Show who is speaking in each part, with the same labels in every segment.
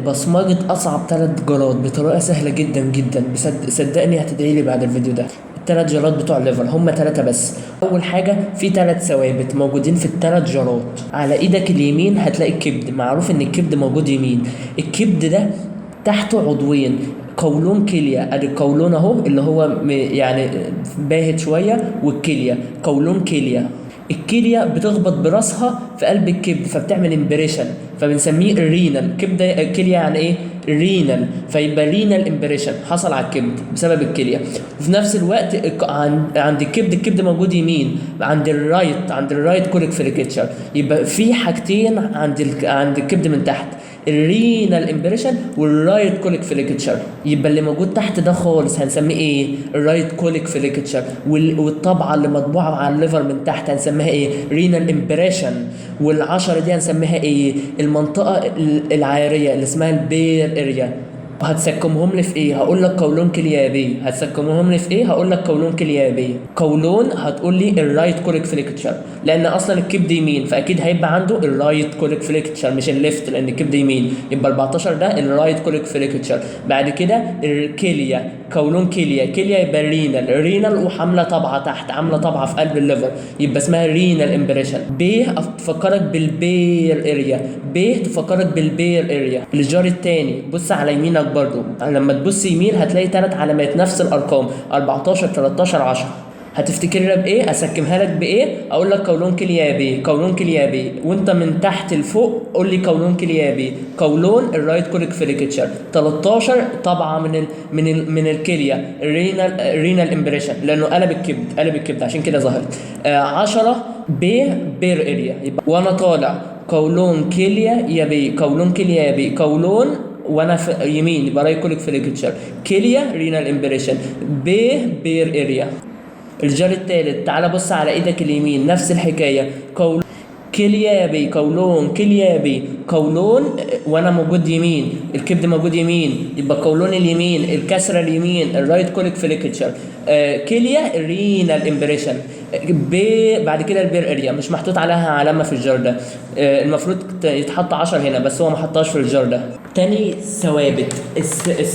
Speaker 1: بصمجة أصعب 3 jar ات بطريقة سهلة جدا جدا. صدقني هتدعي لي بعد الفيديو ده. التلات jar ات بتوع ال liver هم 3 بس. أول حاجة في 3 ثوابت موجودين في التلات jar ات. على إيدك اليمين هتلاقي الكبد، معروف إن الكبد موجود يمين. الكبد ده تحته عضوين، قولون كلية، ادي القولون اهو اللي هو يعني باهت شوية، والكلية قولون كلية. الكلية بتخبط براسها في قلب الكبد فبتعمل impression، فبنسميه ال renal. كبده كليه يعني ايه؟ renal، فيبقى renal impression حصل على الكبد بسبب الكلية. وفي نفس الوقت عند الكبد، الكبد موجود يمين عند ال right، عند ال right colic flexure. يبقى في حاجتين عند الكبد من تحت، ال renal impression وال right colic flexure. يبقى اللي موجود تحت ده خالص هنسميه ايه؟ ال right colic flexure. والطبعه اللي مطبوعة على ال liver من تحت هنسميها ايه؟ renal impression. والعشرة دي هنسميها ايه؟ المنطقة العارية اللي اسمها ال bare area. وهتسكمهم لي في ايه؟ هقول لك قولون كليه بي. هتسكمهم لي في ايه؟ هقول لك قولون كليه بي. قولون هتقول لي ال right colic flexure، لان اصلا الكبد يمين فاكيد هيبقى عنده ال right colic flexure مش ال left، لان الكبد يمين. يبقى 14 ده ال right colic flexure. بعد كده الكلية، قولون كليه، كليه يبقى renal، renal وحامله طبعه تحت، عامله طبعه في قلب ال liver، يبقى اسمها renal impression. ب تفكرك بال bare area، ب تفكرك بال bare area. ال jar الثاني بص على يمينك برضو، لما تبص يمين هتلاقي 3 علامات نفس الارقام، 14 13 10. هتفتكرها بايه؟ اسكمها لك بايه؟ اقول لك قولون كليه بي، قولون كليه بي، وانت من تحت لفوق قول لي قولون كليه بي. قولون ال right colic flexure. 13 طبعه من الكلية ال renal، renal impression، لانه قلب الكبد، قلب الكبد عشان كده ظهرت. 10 ب bare area. يبقى وانا طالع قولون كليه يا بي، قولون كليه يا بي، قولون وانا في يمين يبقى right colic flexure، كليه renal impression، ب bare area. ال jar التالت تعالى بص على ايدك اليمين نفس الحكاية، قول كليه يا بي، قولون كليه يا بي، قولون وانا موجود يمين، الكبد موجود يمين، يبقى قولون اليمين، الكسرة اليمين، ال right colic flexure، كليه renal impression، ب بعد كده ال bare area مش محطوط عليها علامة في ال jar ده، المفروض يتحط 10 هنا بس هو ما حطهاش في ال jar ده. تاني ثوابت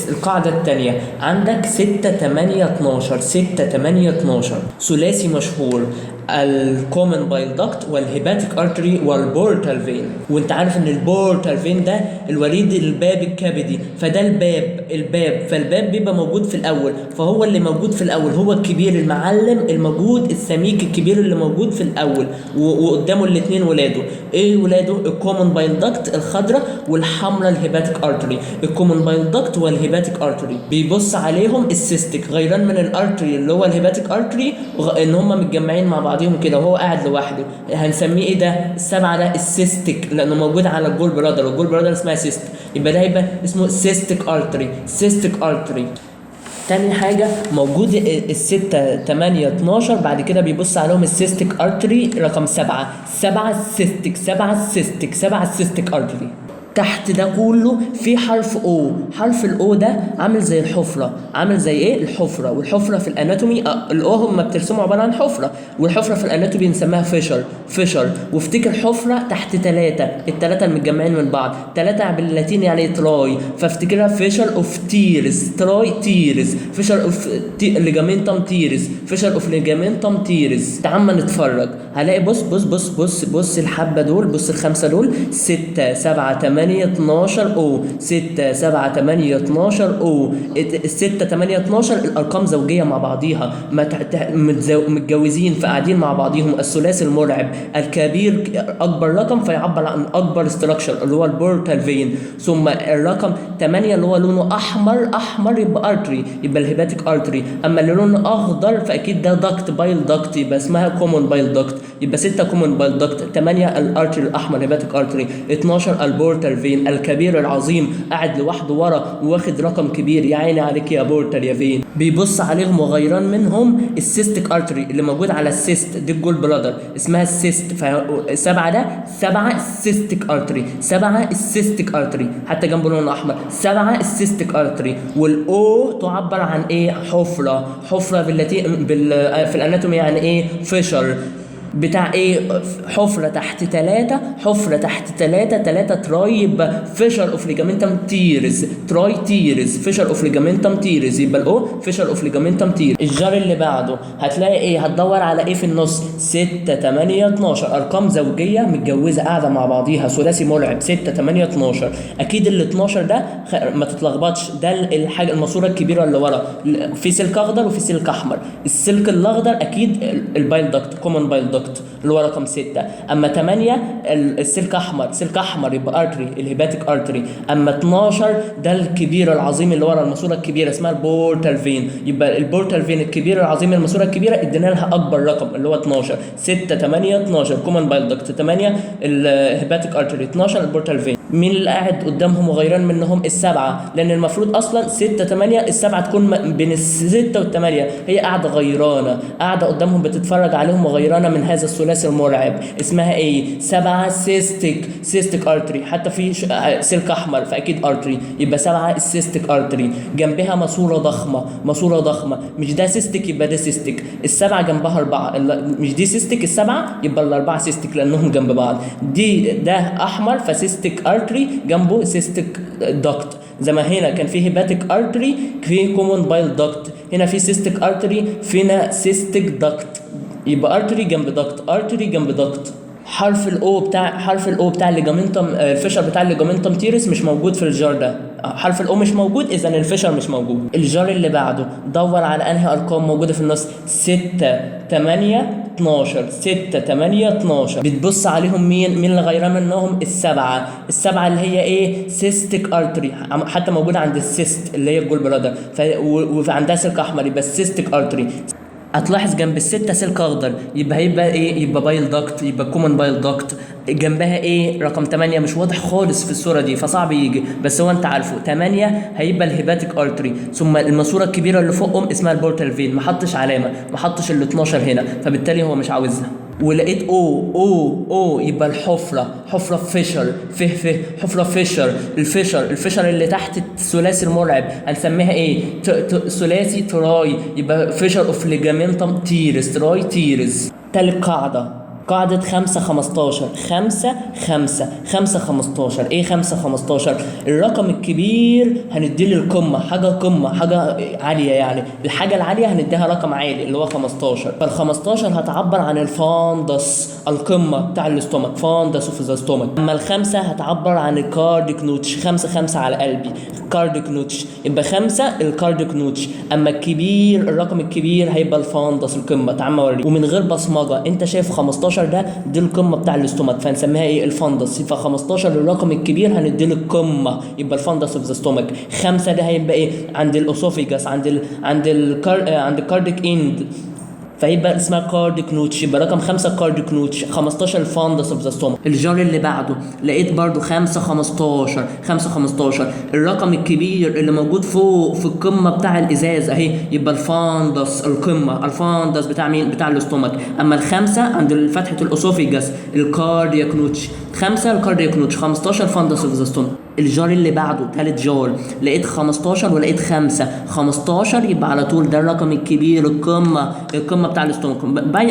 Speaker 1: القاعدة التانية عندك 6 8 12، 6 8 12، ثلاثي مشهور، ال common bile duct وال hepatic artery وال portal vein. وانت عارف ان ال portal vein ده الوريد الباب الكبدي، فده الباب، الباب، فالباب بيبقى موجود في الاول، فهو اللي موجود في الاول هو الكبير المعلم الموجود السميك الكبير اللي موجود في الاول، وقدامه الاثنين ولاده. ايه ولاده؟ ال common bile duct الخضراء والحمراء ال hepatic artery. ال common bile duct وال hepatic artery بيبص عليهم ال cystic، غيران من ال artery اللي هو ال hepatic artery، ان هم متجمعين مع بعضيهم كده وهو قاعد لوحده. هنسميه ايه ده؟ السبعة ده ال cystic، لانه موجود على ال gall bladder، وال gall bladder اسمها cyst، يبقى ده هيبقى اسمه cystic artery، cystic artery. تاني حاجة موجود الستة تمانية اتناشر، بعد كده بيبص عليهم ال cystic artery رقم 7، 7 cystic، 7 cystic، 7 cystic artery. تحت ده كله في حرف O، حرف ال O ده عامل زي الحفرة، عامل زي ايه؟ الحفرة. والحفرة في ال anatomy، ال O هم بترسموا عبارة عن حفرة، والحفرة في ال anatomy بنسميها fissure، fissure. وافتكر حفرة تحت 3، التلاتة المتجمعين من بعض، 3 باللاتيني يعني tri، فافتكرها fissure of teres، tri teres، fissure of ligamentum teres، fissure of ligamentum teres. تعال ما نتفرج، هلاقي بص بص بص بص بص الحبة دول، بص الخمسة دول، 6 7 8 12 O، 6 7 8 12 O، 6 8 12 الارقام زوجيه مع بعضيها، ما متجوزين فقاعدين مع بعضيهم. الثلاثي المرعب، الكبير اكبر رقم فيعبر عن اكبر structure اللي هو ال portal vein، ثم الرقم 8 اللي هو لونه احمر، احمر يبقى artery، يبقى ال hepatic artery. اما اللي لونه اخضر فاكيد ده duct، bile duct، يبقى اسمها common bile duct، يبقى 6 common bile duct، 8 ال artery الاحمر hepatic artery، 12 ال portal vein الكبير العظيم قاعد لوحده ورا واخد رقم كبير. يا عيني عليك يا portal يا vein. بيبص عليهم وغيران منهم ال cystic artery اللي موجود على ال cyst دي ال gall bladder اسمها ال cyst، فسبعة ده 7 cystic artery، 7 ال cystic artery حتى جنبه لون احمر، 7 ال cystic artery. وال O تعبر عن ايه؟ حفرة، حفرة باللاتين في ال anatomy يعني ايه؟ fissure. بتاع ايه؟ حفره تحت 3، حفره تحت 3، 3 tri، يبقى fissure of ligamentum teres، tri teres، fissure of ligamentum teres، يبقى ال O fissure of ligamentum teres. ال jar اللي بعده هتلاقي ايه؟ هتدور على ايه في النص؟ 6 8 12، ارقام زوجيه متجوزة قاعدة مع بعضيها، ثلاثي مرعب، 6 8 12. اكيد ال 12 ده ما تتلخبطش، ده الحاجة الماسورة الكبيرة اللي ورا، في سلك اخضر وفي سلك احمر. السلك الاخضر اكيد ال bile duct، common bile duct اللي هو رقم 6. اما 8 السلك احمر، سلك احمر يبقى artery، ال hepatic artery. اما 12 ده الكبير العظيم اللي ورا الماسورة الكبيرة اسمها ال portal vein، يبقى ال portal vein الكبير العظيم الماسورة الكبيرة ادينا لها اكبر رقم اللي هو 12. 6 8 12 common bile duct، 8 ال hepatic artery، 12 ال portal vein. مين اللي قاعد قدامهم وغيران منهم؟ السبعة، لان المفروض اصلا 6 8 السبعة تكون بين الستة والثمانية، هي قاعدة غيرانه، قاعدة قدامهم بتتفرج عليهم وغيرانه من هذا الثلاثي المرعب. اسمها ايه؟ 7 cystic، cystic artery، حتى في سلك احمر فاكيد artery، يبقى 7 ال cystic artery. جنبها ماسوره ضخمة، ماسوره ضخمة، مش ده cystic يبقى ده cystic. السبعة جنبها 4، مش دي cystic السبعة يبقى الاربعة cystic لانهم جنب بعض. دي ده احمر ف cystic artery جنبه cystic duct، زي ما هنا كان في hepatic artery في common bile duct، هنا في cystic artery فينا cystic duct، يبقى artery جنب duct، artery جنب duct. حرف ال O بتاع، حرف ال O بتاع ال ligamentum، ال fissure بتاع ال ligamentum teres مش موجود في ال jar ده، حرف ال O مش موجود، اذا ال fissure مش موجود. ال jar اللي بعده دور على انهي ارقام موجودة في النص؟ 6 8 12، 6 8 12. بتبص عليهم مين؟ مين اللي غيران منهم؟ السبعة، السبعة اللي هي ايه؟ cystic artery، حتى موجودة عند ال cyst اللي هي ال gall bladder، وعندها سلك احمر يبقى ال cystic artery. هتلاحظ جنب الستة سلك اخضر، يبقى هيبقى ايه؟ يبقى bile duct، يبقى common bile duct. جنبها ايه؟ رقم 8 مش واضح خالص في الصورة دي فصعب يجي، بس هو انت عارفه 8 هيبقى ال hepatic artery. ثم الماسورة الكبيرة اللي فوقهم اسمها ال portal vein، ما حطش علامة، ما حطش ال 12 هنا، فبالتالي هو مش عاوزها. ولقيت O O O يبقى الحفرة، حفرة fissure، فه فه حفرة fissure، ال fissure، ال fissure اللي تحت الثلاثي المرعب هنسميها ايه؟ ثلاثي tri، يبقى fissure of ligamentum teres، tri teres. تالت قاعدة، قاعدة 5 15، 5 5، 5 15. ايه 5 15؟ الرقم الكبير هنديه للقمة، حاجة قمة، حاجة عالية، يعني الحاجة العالية هنديها رقم عالي اللي هو 15. فال 15 هتعبر عن ال fundus، القمة بتاع ال stomach، fundus of the stomach. اما الخمسة هتعبر عن ال cardiac notch، 5 5 على قلبي، cardiac notch، يبقى 5 ال cardiac notch. اما الكبير، الرقم الكبير هيبقى ال fundus، القمة. تعال اوريك ومن غير بصمجة، انت شايف 15 ده، دي القمة بتاع ال stomach، فهنسميها ايه؟ ال fundus. ف 15 الرقم الكبير هندي له القمة، يبقى ال fundus of the stomach. 5 ده هيبقى ايه؟ عند ال esophagus، عند ال cardiac end، فيبقى اسمها cardiac notch، يبقى رقم 5 cardiac notch، 15 ال fundus of the stomach. ال jar اللي بعده لقيت برضو 5 15، 5 15، الرقم الكبير اللي موجود فوق في القمه بتاع الازاز اهي، يبقى ال fundus، القمه، ال fundus بتاع مين؟ بتاع ال stomach. اما الخمسة عند فتحه ال esophagus، ال cardiac notch، 5 ال cardiac notch، 15 fundus of the stomach. ال jar اللي بعده تالت jar لقيت 15 ولقيت 5، 15 يبقى على طول ده الرقم الكبير، القمه، القمه بتاع ال stomach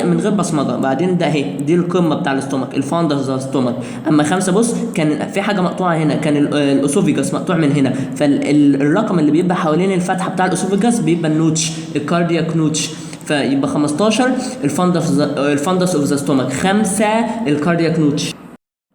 Speaker 1: من غير بصمجه. بعدين ده اهي دي القمه بتاع ال stomach، ال fundus stomach. اما 5 بص كان في حاجة مقطوعة هنا، كان ال esophagus مقطوع من هنا، فالرقم اللي بيبقى حوالين الفتحة بتاع ال esophagus بيبقى ال notch، ال cardiac notch، فيبقى 15 ال fundus، ال fundus of the stomach، 5 ال cardiac notch.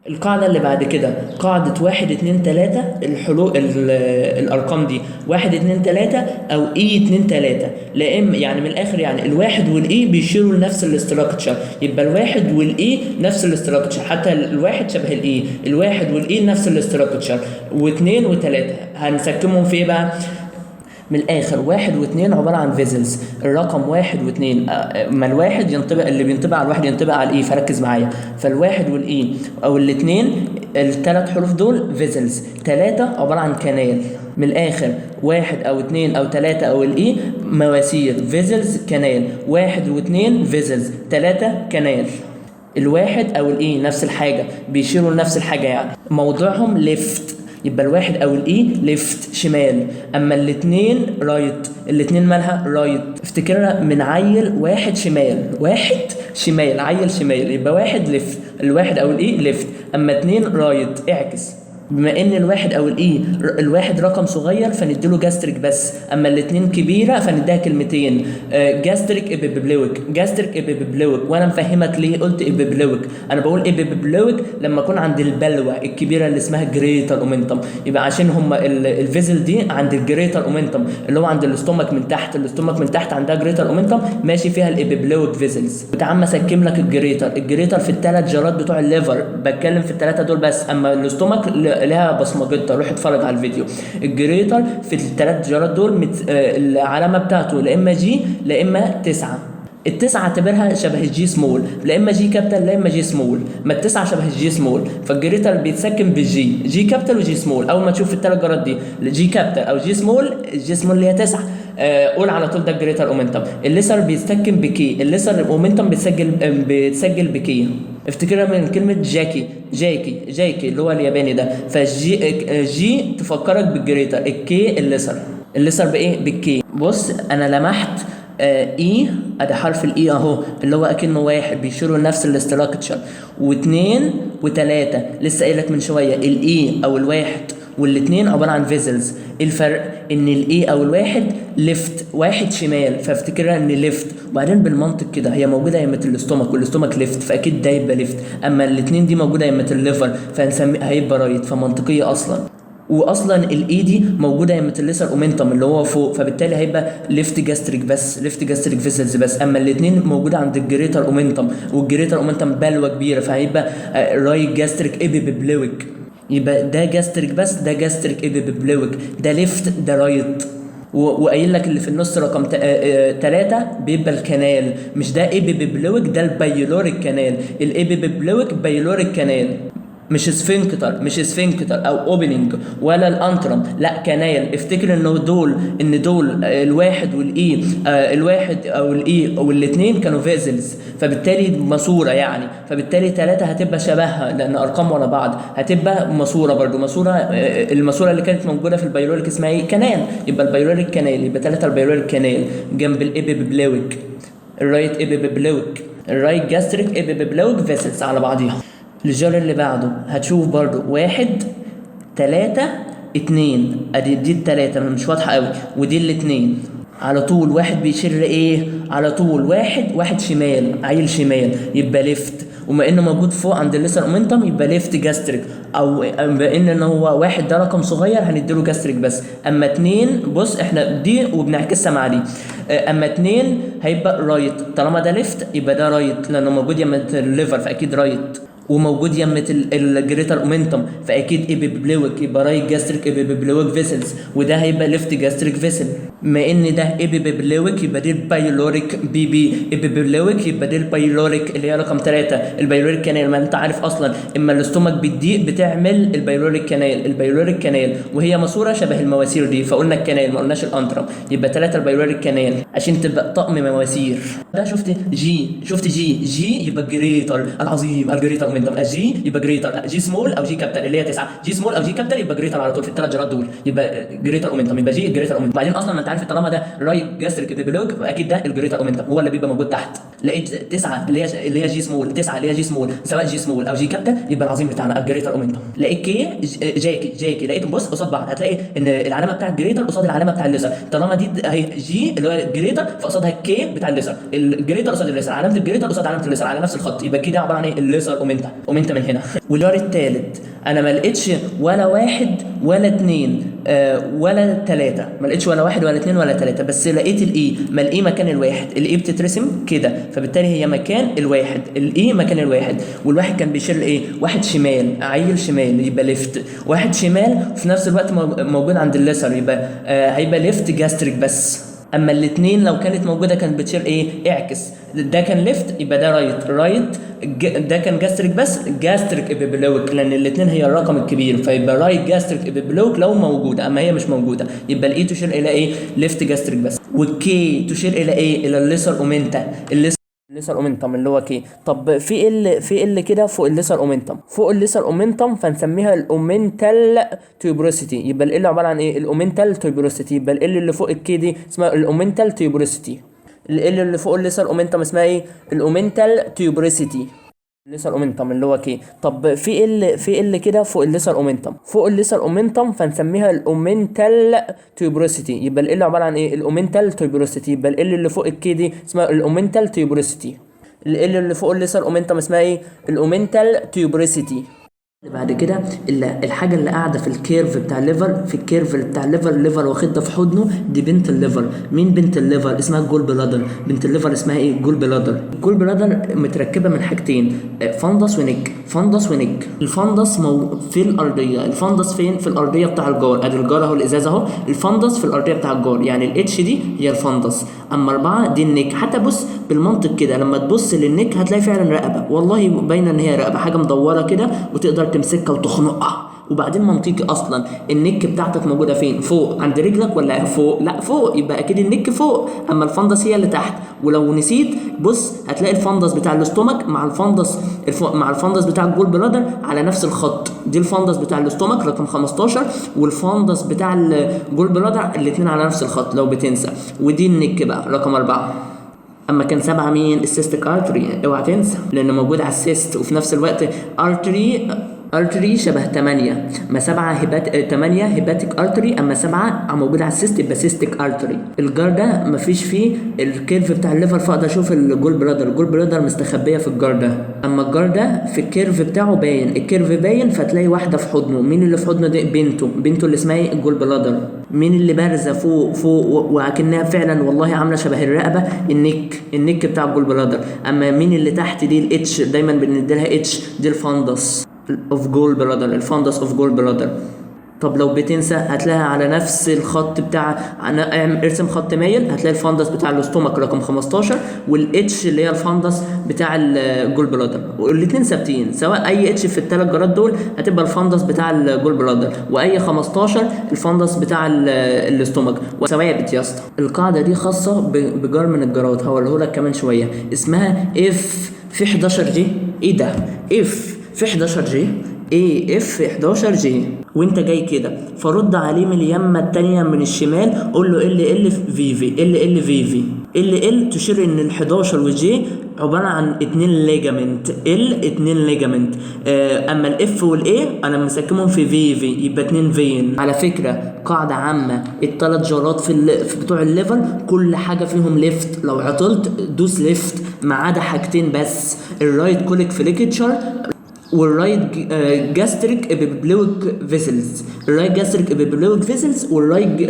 Speaker 1: القاعدة اللي بعد كده قاعدة 1 2 3، الحلو الأرقام دي 1 2 3 أو E 2 3، لا إما يعني من الآخر يعني الواحد وال E بيشيروا لنفس ال structure، يبقى الواحد وال E نفس ال structure، حتى الواحد شبه ال E، الواحد وال E نفس ال structure، واثنين وثلاثة هنسكمهم في إيه بقى؟ من الاخر 1 واثنين عبارة عن vessels. الرقم 1 واثنين، ما الواحد ينطبق، اللي بينطبق على الواحد ينطبق على ال E، فركز معايا. فالواحد وال E او الاثنين الثلاث حروف دول vessels، 3 عبارة عن canal. من الاخر 1 او 2 او 3 او ال E مواسير، vessels canal، 1 واثنين vessels، 3 canal. الواحد او ال E نفس الحاجة، بيشيروا لنفس الحاجة، يعني موضعهم left، يبقى الواحد او ال E left شمال، اما الاثنين right. الاثنين مالها؟ right. افتكرها من عيل، واحد شمال، واحد شمال، عيل شمال، يبقى واحد left، الواحد او ال E left. اما اتنين right، اعكس. بما ان الواحد او ال E، الواحد رقم صغير فنديله gastric بس، اما الاتنين كبيرة فنديها كلمتين، gastric epiploic، gastric epiploic. وانا مفهمك ليه قلت epiploic. انا بقول epiploic لما اكون عند البلوه الكبيرة اللي اسمها greater omentum، يبقى عشان هم ال vessel دي عند ال greater omentum اللي هو عند ال stomach من تحت، ال stomach من تحت عندها greater omentum ماشي فيها ال epiploic vessels. وتعال مسكم لك ال greater، ال greater في الثلاث جرات بتوع ال liver، بتكلم في الثلاثة دول بس، اما ال stomach لها بصمجتها، روح اتفرج على الفيديو. ال greater في الثلاث جرات دول العلامة بتاعته لا اما G لا اما 9. التسعة اعتبرها شبه ال G small، لا اما G capital لا اما G small، ما التسعة شبه ال G small، فال greater بيتسكن بال G، G capital و G small. اول ما تشوف الثلاث جرات دي G capital او G small، ال G small اللي هي 9، قول على طول ده ال greater omentum. ال lesser بيتسكن ب K، ال lesser omentum بيتسجل ب K، افتكرها من كلمة جاكي، جاكي جاكي اللي هو الياباني ده، فال G G تفكرك بال greater، ال K ال lesser، ال lesser بايه؟ بال K. بص انا لمحت E، ادي حرف ال E اهو اللي هو اكنه واحد، بيشيروا لنفس ال structure، واثنين وثلاثة لسه قايل لك من شوية ال E او الواحد والاثنين عبارة عن vessels. ايه الفرق؟ ان ال E او الواحد left، واحد شمال، فافتكرها ان left. وبعدين بالمنطق كده هي موجودة يمة ال stomach، وال stomach left، فاكيد ده يبقى left. اما الاثنين دي موجودة يمة ال liver فهنسمي هيبقى right، فمنطقيه اصلا. واصلا ال E دي موجودة يمة ال lesser omentum اللي هو فوق، فبالتالي هيبقى left gastric بس، left gastric vessels بس. اما الاثنين موجودة عند ال greater omentum، وال greater omentum بلوه كبيرة، فهيبقى right gastric epiploic. يبقى ده gastric بس، ده gastric epiploic، ده left، ده right. وقايل لك اللي في النص رقم 3 بيبقى ال canal، مش ده epiploic، ده ال pyloric canal، ال epiploic pyloric canal، مش sphincter، مش sphincter او opening ولا ال antrum، لا canal. افتكر انه دول، ان دول الواحد وال E، الواحد او ال E والاثنين كانوا vessels، فبالتالي ماسوره يعني، فبالتالي ثلاثة هتبقى شبهها لان ارقام ورا بعض، هتبقى ماسوره برضو، ماسوره. الماسورة اللي كانت موجودة في ال pyloric اسمها ايه؟ canal. يبقى ال pyloric canal، يبقى ثلاثة ال pyloric canal جنب ال epiploic، ال right epiploic، ال right gastric epiploic vessels على بعضيها. ال jar اللي بعده هتشوف برضو واحد تلاتة اتنين، ادي دي التلاتة مش واضحة قوي، ودي الاتنين. على طول واحد بيشير ايه؟ على طول واحد، واحد شمال، عيل شمال، يبقى left. وما انه موجود فوق عند ال lesser omentum يبقى left gastric، او بما ان هو واحد ده رقم صغير هنديله gastric بس. اما اتنين، بص احنا دي وبنعكسها مع دي، اما اتنين هيبقى right، طالما ده left يبقى ده right لانه موجود يمة ال liver فاكيد right، وموجود يمة ال greater omentum فاكيد epiploic، يبقى right gastric epiploic vessels، وده هيبقى left gastric vessel. ما ان ده epiploic يبقى دي ال pyloric، P P epiploic يبقى دي ال pyloric اللي هي رقم 3، ال pyloric canal. ما انت عارف اصلا اما ال stomach بتضيق بتعمل ال pyloric canal، ال pyloric canal وهي ماسوره شبه المواسير دي، فقلنا ال canal ما قلناش ال antrum، يبقى 3 ال pyloric canal عشان تبقى طقم مواسير. ده شفت G، شفت G، G يبقى greater العظيم، ال greater omentum، G يبقى greater، G small او G capital اللي هي 9، G small او G capital يبقى greater على طول في الثلاث جرات دول، يبقى greater omentum، يبقى G greater omentum. بعدين اصلا ما انت عارف طالما ده right gastric epiploic اكيد ده ال greater omentum هو اللي بيبقى موجود تحت. لقيت 9 اللي هي G small، 9 اللي هي G small، سواء G small او G capital يبقى العظيم بتاعنا ال greater omentum. لقيت K جاكي جاكي، لقيتهم بص قصاد بعض، هتلاقي ان العلامة بتاع ال greater قصاد العلامة بتاع ال lesser، طالما دي اهي G اللي هو ال greater فقصادها K بتاع ال lesser، ال greater قصاد ال lesser، علامة ال greater قصاد علامة ال lesser على نفس الخط، يبقى كده عبارة عن ايه؟ ال lesser omenta، omenta من هنا. وال jar الثالث انا ما لقيتش ولا واحد ولا اتنين ولا تلاتة، ما لقيتش ولا واحد ولا اتنين ولا تلاتة، بس لقيت ال E. ما ال E مكان الواحد، ال E بتترسم كده، فبالتالي هي مكان الواحد، ال E مكان الواحد، والواحد كان بيشير لايه؟ واحد شمال، عيل شمال يبقى left، واحد شمال وفي نفس الوقت موجود عند ال lesser يبقى هيبقى left gastric بس. اما الاثنين لو كانت موجودة كانت بتشير ايه؟ اعكس، ده كان left يبقى ده right، right ده كان gastric بس، gastric epiploic لان الاثنين هي الرقم الكبير، فيبقى right gastric epiploic لو موجوده، اما هي مش موجودة يبقى ال E تشير الى ايه؟ left gastric بس. وال K تشير الى ايه؟ الى ال lesser omenta، ال lesser omentum اللي هو K. طب في ال في ال كده فوق ال lesser omentum، فوق ال lesser omentum فنسميها ال omental tuberosity، يبقى ال عبارة عن ايه؟ ال omental tuberosity، يبقى ال اللي فوق ال K دي اسمها ال omental tuberosity. ال L اللي فوق ال lesser omentum اسمها ايه؟ ال omental tuberosity. ال lesser omentum اللي هو K. طب في L كده فوق ال lesser omentum، فوق ال lesser omentum، فنسميها ال omental tuberosity. يبقى ال L عبارة عن ايه؟ ال omental tuberosity. يبقى ال L اللي فوق ال K دي اسمها ال omental tuberosity. ال L اللي فوق ال lesser omentum اسمها ايه؟ ال omental tuberosity. بعد كده الحاجة اللي قاعدة في ال curve بتاع ال liver، في ال curve بتاع ال liver، ال liver واخدها في حضنه، دي بنت ال liver. مين بنت ال liver؟ اسمها ال gall bladder. بنت ال liver اسمها ايه؟ gall bladder. ال gall bladder متركبه من حاجتين، fundus و neck، fundus و neck. ال fundus في الارضيه. ال fundus فين؟ في الارضية بتاع ال jar. ادي ال jar اهو، الازاز اهو. ال fundus في الارضية بتاع ال jar، يعني ال H دي هي ال fundus، اما اربعة دي ال neck. حتى بص بالمنطق كده، لما تبص لل neck هتلاقي فعلا رقبه، والله باينة ان هي رقبه، حاجة مدورة كده وتقدر تمسكها وتخنقها. وبعدين منطقي اصلا، ال neck بتاعتك موجودة فين؟ فوق عند رجلك ولا فوق؟ لا فوق، يبقى اكيد ال neck فوق، اما ال fundus هي اللي تحت. ولو نسيت بص هتلاقي ال fundus بتاع ال stomach مع ال fundus بتاع ال gall bladder على نفس الخط. دي ال fundus بتاع ال stomach رقم 15 وال fundus بتاع ال gall bladder، الاثنين على نفس الخط لو بتنسى. ودي ال neck بقى رقم 4. اما كان سبعة مين؟ ال cystic artery، اوعى تنسى لانه موجود على ال cyst، وفي نفس الوقت artery شبه 8. ما 7 8 hepatic artery، اما 7 موجود على ال cyst يبقى cystic artery. ال jar ده مفيش فيه ال curve بتاع ال liver، فاقدر اشوف ال gall bladder. ال gall bladder مستخبيه في ال jar ده، اما ال jar ده في ال curve بتاعه باين، ال curve باين، فتلاقي واحدة في حضنه. مين اللي في حضنه دي؟ بنته. بنته اللي اسمها ايه؟ ال gall bladder. مين اللي بارزة فوق فوق وكأنها فعلا والله عامله شبه الرقبة؟ ال neck، ال neck بتاع ال gall bladder. اما مين اللي تحت دي؟ ال H، دايما بنديلها H، دي ال fundus of gall bladder، ال fundus of gall bladder. طب لو بتنسى هتلاقيها على نفس الخط بتاع، ارسم خط مايل، هتلاقي ال fundus بتاع ال stomach رقم 15 وال H اللي هي ال fundus بتاع ال gall bladder، والاثنين ثابتين. سواء اي H في الثلاث جرات دول هتبقى ال fundus بتاع ال gall bladder، واي 15 ال fundus بتاع ال stomach، وثوابت يا اسطى. القاعدة دي خاصة ب jar من الجرات هقوله لك كمان شويه، اسمها F في 11 J. ايه ده؟ F في 11 J؟ A F 11 J؟ وانت جاي كده فرد عليه من اليمه التانية من الشمال، قول له L L V V، L L V V. L L تشير ان ال 11 وال J عبارة عن اتنين ligament، ال اتنين ligament. اما ال F وال A انا مسكمهم في V V، يبقى اتنين vein. على فكرة قاعدة عامه، التلات جارات في بتوع ال liver كل حاجة فيهم left، لو عطلت دوس left، ما عدا حاجتين بس، ال right colic flexure وال right gastric epiploic vessels. ال right gastric epiploic vessels وال right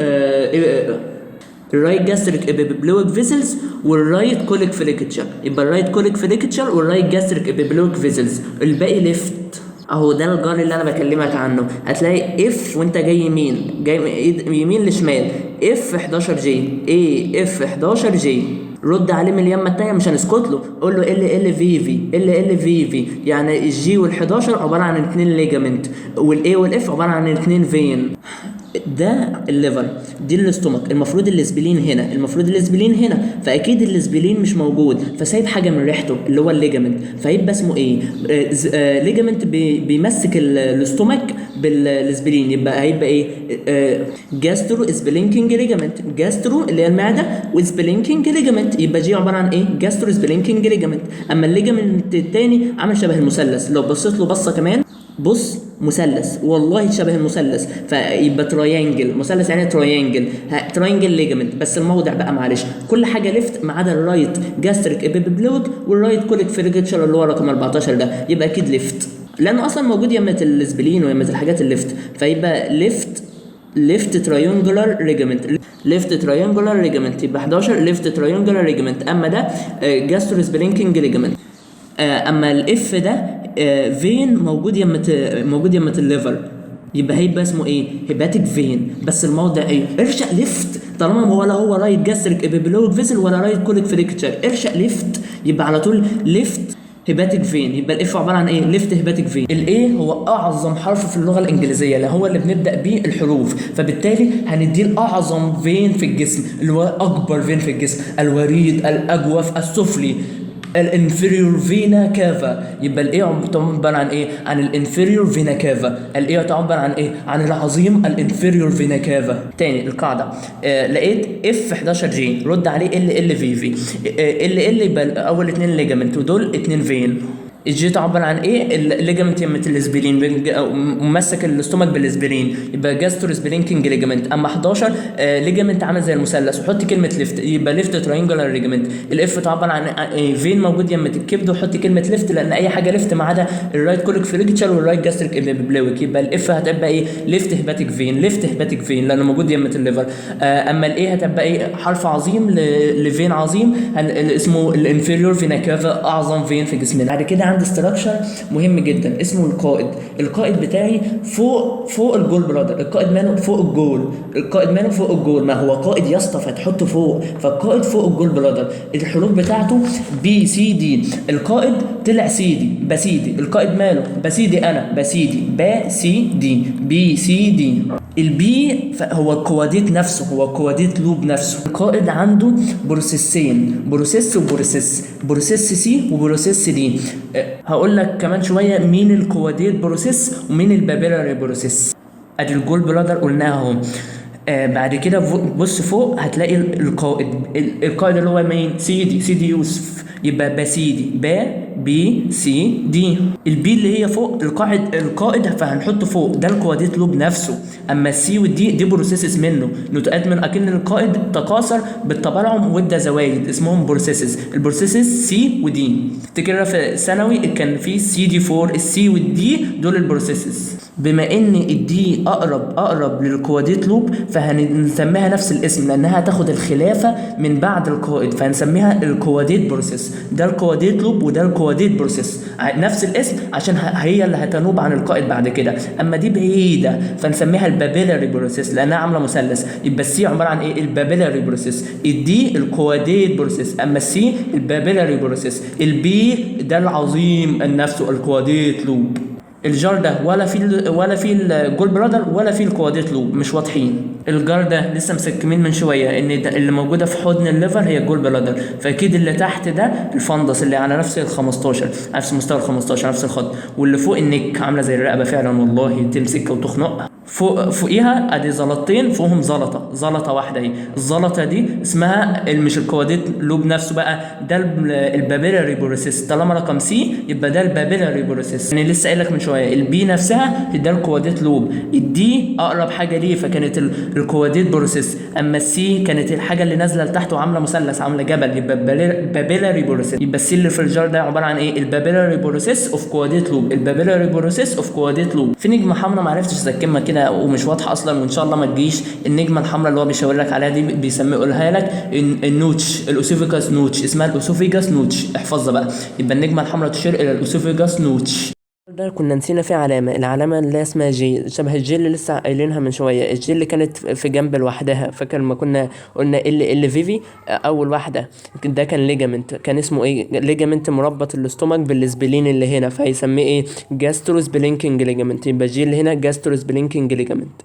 Speaker 1: ال right gastric epiploic vessels وال right colic flexure. يبقى ال right colic flexure وال right gastric epiploic vessels، الباقي left. اهو ده ال jar اللي انا بكلمك عنه. هتلاقي F وانت جاي يمين، جاي يمين لشمال، F 11 J، A F 11 J. رد عليه من اليمه التانية، مش هنسكت له، قول له L L V V، L L V V. يعني ال J وال11 عبارة عن اتنين ligament، وال A وال F عبارة عن اتنين vein. ده ال liver، دي ال stomach، المفروض ال spleen هنا، المفروض ال spleen هنا، فاكيد ال spleen مش موجود، فسايب حاجة من ريحته اللي هو ال ligament، فيبقى اسمه ايه؟ ligament بيمسك ال stomach بال spleen، يبقى هيبقى ايه؟ gastrosplanchnic ligament. gastro اللي هي المعدة و splanchnic ligament، يبقى G عبارة عن ايه؟ gastrosplanchnic ligament. اما ال ligament التاني عامل شبه المثلث، لو بصيت له بصة كمان، بص مثلث، والله شبه المثلث، فيبقى triangle، مثلث يعني triangle، triangle ligament. بس الموضع بقى معلش كل حاجة left ما عدا ال right gastric epiploic وال right colic flexure اللي هو رقم 14، ده يبقى اكيد left لانه اصلا موجود يمة ال spleen ويمة الحاجات ال left، فيبقى left triangular ligament، left triangular ligament، يبقى 11 left triangular ligament. اما ده gastrosplanchnic ligament. اما ال F ده vein موجود يمة ال liver، يبقى هيبقى اسمه ايه؟ hepatic vein. بس الموضع ايه؟ ارشق left، طالما ولا هو right gastric epiploic vessel ولا right colic flexure، ارشق left، يبقى على طول left hepatic vein. يبقى ال F عبارة عن ايه؟ left hepatic vein. ال A هو اعظم حرف في اللغة الانجليزيه، اللي هو اللي بنبدا بيه الحروف، فبالتالي هنديه الاعظم vein في الجسم، اللي هو اكبر vein في الجسم، الوريد الاجوف السفلي. ال inferior vena cava. يبقى ال A تعبر عن ايه؟ عن ال inferior vena cava. ال A تعبر عن ايه؟ عن العظيم ال inferior vena cava. تاني القاعدة، لقيت F 11 G رد عليه L L V V L L، يبقى اول اتنين ligament ودول اتنين vein. ال G تعبر عن ايه؟ ال ligament يمة ال spleen، ممسك ال stomach بال spleen، يبقى gastrosplanchnic ligament. اما 11 ligament عامل زي المثلث وحط كلمة left، يبقى left triangular ligament. ال F تعبر عن vein موجود يمة الكبد وحط كلمة left، لان اي حاجة left ما عدا ال right colic flexure وال right gastric epiploic، يبقى ال F هتبقى ايه؟ left hepatic vein، left hepatic vein لانه موجود يمة ال liver. اما ال A هتبقى ايه؟ حرف عظيم ل vein عظيم اسمه ال inferior vena cava، اعظم vein في جسمنا. بعد كده عندي structure مهم جدا اسمه القائد. القائد بتاعي فوق ال gall bladder. القائد ماله فوق ال gall؟ القائد ماله فوق ال gall؟ ما هو قائد يا اسطى فتحطه فوق، فالقائد فوق ال gall bladder. الحروف بتاعته B C D. القائد طلع سيدي بسيدي. القائد ماله بسيدي؟ انا بسيدي، با C D، B C D. ال B هو ال caudate نفسه، هو ال caudate lobe نفسه. القائد عنده process ين، process و process، process C و process D. هقول لك كمان شوية مين ال caudate process ومين ال papillary process. ادي ال gall bladder قلناها اهو. بعد كده بص فوق هتلاقي القائد، القائد اللي هو مين؟ سيدي، سيدي يوسف، يبقى بسيدي، با B C D. ال B اللي هي فوق القائد، القائد فهنحطه فوق، ده ال caudate lobe نفسه. اما ال C وال D دي processes منه، نتوءات من، اكن القائد تكاثر بالتبرعم وادى زوايد اسمهم processes، ال processes C و D. افتكرها في ثانوي كان في سي دي 4، ال C وال D دول ال processes. بما ان ال D اقرب لل caudate lobe فهنسميها نفس الاسم، لانها هتاخد الخلافة من بعد القائد، فهنسميها ال caudate process. ده ال caudate lobe وده ال caudate process، نفس الاسم عشان هي اللي هتنوب عن القائد بعد كده. اما دي بعيدة فنسميها ال papillary process لانها عامله مثلث. يبقى ال C عبارة عن ايه؟ ال papillary process. ال D ال caudate process، اما ال C ال papillary process. ال B ده العظيم نفسه ال caudate lobe. ال jar ده ولا في ال gall bladder ولا في ال caudate lobe، مش واضحين. ال jar ده لسه مسكمين من شوية ان ده اللي موجودة في حضن ال liver هي ال gall bladder، فاكيد اللي تحت ده ال fundus اللي على نفس ال 15، نفس مستوى ال 15، نفس الخط، واللي فوق ال neck عامله زي الرقبة فعلا والله، تمسكها وتخنقها. فوقيها ادي زلطتين فوقهم زلطه، زلطه واحدة اهي. الزلطه دي اسمها مش ال caudate lobe نفسه بقى، ده ال papillary process. طالما رقم C يبقى ده ال papillary process. يعني لسه قايل لك من شوية ال B نفسها ده ال caudate lobe، ال D اقرب حاجة ليه فكانت ال caudate process، اما ال C كانت الحاجة اللي نازله لتحت وعامله مثلث عامله جبل، يبقى papillary process. يبقى ال C اللي في ال jar ده عبارة عن ايه؟ ال papillary process of caudate lobe، ال papillary process of caudate lobe. في نجمه حمراء ما عرفتش اسكمها كده ومش واضحة اصلا، وان شاء الله ما تجيش. النجمة الحمراء اللي هو بيشاور لك عليها دي بيسميه يقولها لك ال notch، ال esophagus notch، اسمها ال esophagus notch، احفظها بقى. يبقى النجمة الحمراء تشير الى ال esophagus notch. ده كنا نسينا فيه علامة، العلامة اللي اسمها G، شبه ال G اللي لسه قايلينها من شوية، ال G اللي كانت في جنب لوحدها. فاكر لما كنا قلنا L L V V؟ اول واحدة ده كان ligament، كان اسمه ايه؟ ligament مربط ال stomach بال spleen اللي هنا، فهيسميه ايه؟ gastrosplanchnic ligament. يبقى G اللي هنا gastrosplanchnic ligament.